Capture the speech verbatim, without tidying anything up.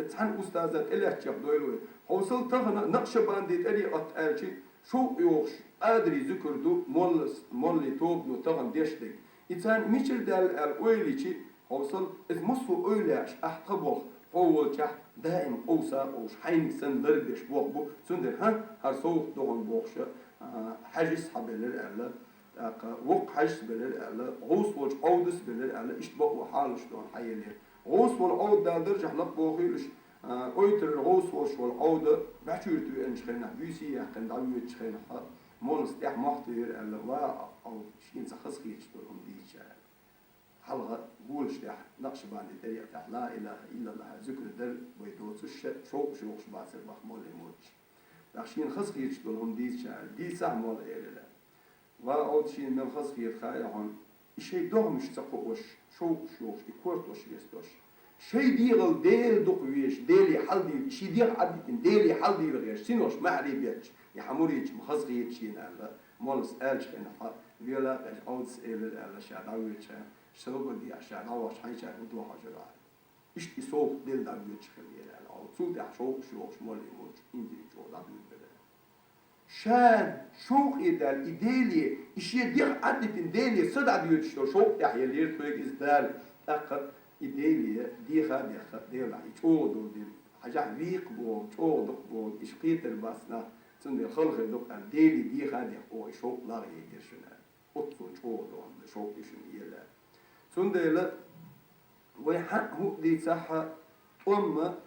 цхьана устаза тӀелаьцчех дойла вай. Хьовсал, тахана накъшабанди тӀарикъат аьлча, шовкъ йохуш къадарий зуькар ду, моллас-, моллий тобано тахана деш дерг. И царна мичара даьлла аьлла ойла йича, хьовсал, иза массо а ойла яьш, ахь тхан болх, хьо волчохь даим къовса а къовсуш, хьайниг санна ларбеш болх бу, цундела хӀан, хӀара совгӀат ду хьуна бохуша, а, хьаьжас хьабелира аьлла, тӀаккха воккха хьаьжас белира аьлла, гӀовс волчу Ӏовдас белира аьлла, иштта бакъо хьалаш ду хьуна хьаеллера. ГӀовс волу Ӏовда Дала даржехь лакхабохийла уьш, а, ойтарара гӀовс волуш волу Ӏовда бӀаьчуьра тоьанчу хенахь, буьйса яьккхина дӀавоьдучу хенахь, моллас тӀаьхьа мохь тойира аьлла, ва Ӏовда, шена цхьа хазахеташ долу хӀума дийца ша аьлла. Хьалха гулаш тӀехь, накъшабанди тӀарикъатехь, ла илаха иллаллахӀ зуькар дар вай доцуш, шовкъ йохуш бацара боху моллий мурдаш. ТӀаккха шена хазахеташ долу хӀума дийца ша аьлла, дийцахь, молла элира. Ва Ӏовда, шена мел хазахета хаьа хьуна, и шайн догӀмаш ца кхоош, шовкъ йохуш, и кортош вестош. Шайн дегӀал Дела дукха везаш, Деле хьалдийла, шен дегӀ Ӏадитина, Деле хьалдийла гӀерташ, синош маьхьарий бетташ, и хьан мурдаш ма хазахета шена аьлла, моллас аьллачу хенахь, вела а кхаьчча, Ӏовдас элира аьлла, ша дӀавоьдучу хенахь, ша лугар дехьа, ша дӀавахча хьайчара хӀун дохьожура аьлла. Иштта и совгӀат делла дӀавоьдучу хенахь элира аьлла Ӏовда. Цул тӀаьхьа шовкъ йохуш моллий мурдаш инзаре чӀогӀа дӀадуьйбира. Ша шовкъе даьлла и Деле, и шен дегӀ Ӏадитина Деле са дӀадоьдуш долу шовкъ тӀехь еллера тхоьга иза Дала. ТӀаккха и Деле деха а дехна, Делахь и чӀогӀа долу дела, хьажахь, вийкха боху, чӀогӀа дукха боху, иштта кхетар бац нах, цундела хала хир ду-кх аьлла, Деле деха а дехна, оха и шовкъ лагӀа яйтира шуна аьлла. Оццул чӀогӀа долу шовкъ ю шуна елла. Цундела вай хьан а хӀуъа дийцахь, тӀом а,